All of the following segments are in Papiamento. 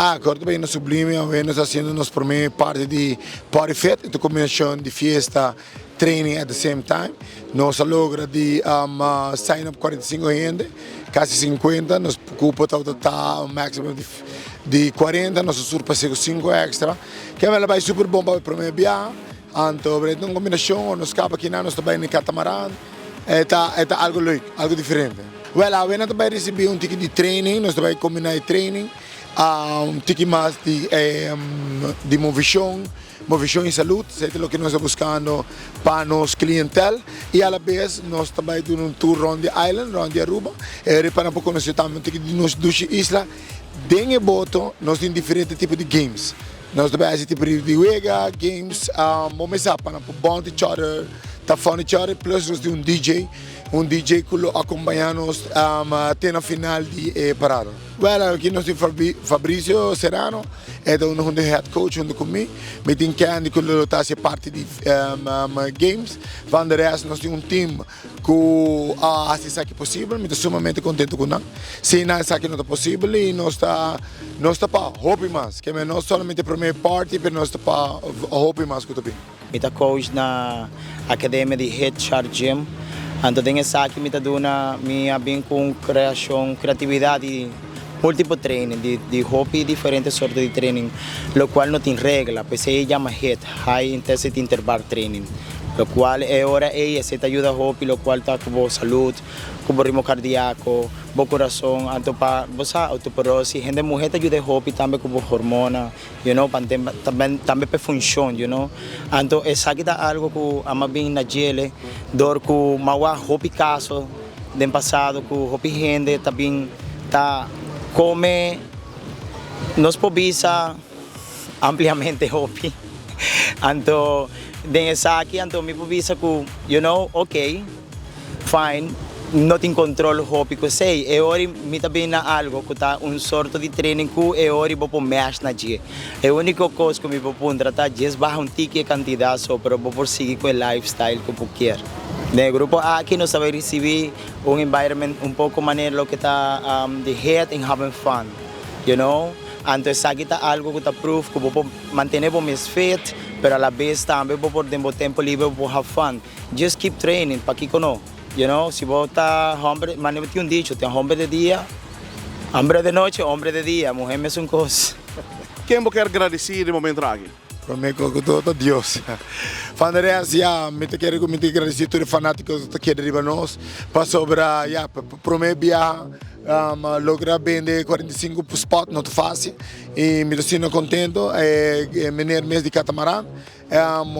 Ah, corto bay na Sublime, awe nos haciendo nos prome parti di Party Fit, e combinacion di fiesta, training at the same time. Nos a logra di sign up 45 hende, casi 50, nos cupo ta un maximum di 40, nos a surpasa cu 5 extra. Cu a bay super bon pa e prome biaha, anto un combinacion, nos caba aki nos tambe na catamaran, ta algo leuk, algo diferente. Well, awe nos tambe ricibi un tiki di training, nos tambe combina training, un tiki mas di movecion, movecion y salud, esey ta loke nos ta buscando pa nos clientela y a la vez nos tambe ta un tour rond the island, rond di Aruba, y pa nos conoce tambe un tiki di nos dushi isla. Den e boto, nos tin diferente tipo di games. Nos tambe tin tipo di wega, games, momento pa bond each other, ta fun each other, plus nos tin un DJ cu ta acompaña nos te na final di parada. Well, aki nos tin Fabricio Serrano, e ta un di head coach hunto cu mi. Mi tin Candy cu ta parti di games. Van de rest, nos tin un team cu a haci esaki posibel, mi ta sumamente contento cu nan. Sin nan esaki no ta posibel y nos ta pa hopi mas, cu no solamente prome party, mas nos ta pa hopi mas cu tambe. Mi ta coach na academia di Hit Shark Gym. Anto den esaki mi ta duna mi a bin cu creacion, creatividad y multiple training, di hopi diferente sorto di training, lo cual no tin regla, pues e yama HIIT, High Intensity Interval Training, lo cual e ora ey ta yuda hopi, lo cual ta cu salud, cu ritmo cardiaco, bo curason, anto pa bo osteoporosis, hende muhe ta yuda hopi tambe cu hormona, tambe pa funcion. Anto esaki ta algo cu m'a bin na dje, dor cu m'a wak hopi caso den pasado cu hopi hende tambe ta come, nos por bisa ampliamente hopi. Anto den esaki anto mi por bisa cu ok, fine, no tin control hopi cu esey. E ora mi tambe na algo cu ta un sorto di training cu e ora bo por mesh na dje. E unico cos cu mi por puntra ta djis baha un tiki cantidad so, pero bo por sigui cu e lifestyle cu bo kier. Den grupo aki nos ta ricibi un environment un poco manera loke ta di HIIT and having fun. Anto esaki ta algo cu ta proof cu bo por mantene bo mes fit, pero a la vez tambe bo por den tempo liber bo have fun. Just keep training, pakico no. Si bo ta homber, manera tin un dicho, tin homber di dia, homber di nochi, homber di dia, muhe mesun cos. Ken bo kier gradici den e momento aki? Pa mi, cu tur Dios. Van de rest, ja, mi kier mi ta gradici tur fanatico cu ta riba nos. Pa sobra, ja, prome biaha, logra bende 45 spot, no ta facil. Y mi ta asina contento, meneer mes di Catamaran,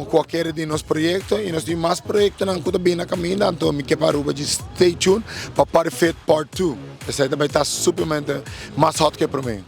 cualkier di nos proyecto y nos tin mas proyecto cu ta bin na caminda, anto mi kier pa Aruba just stay tuned pa Party Fit Part 2. Esey tambe ta supermente mas hot cu prome.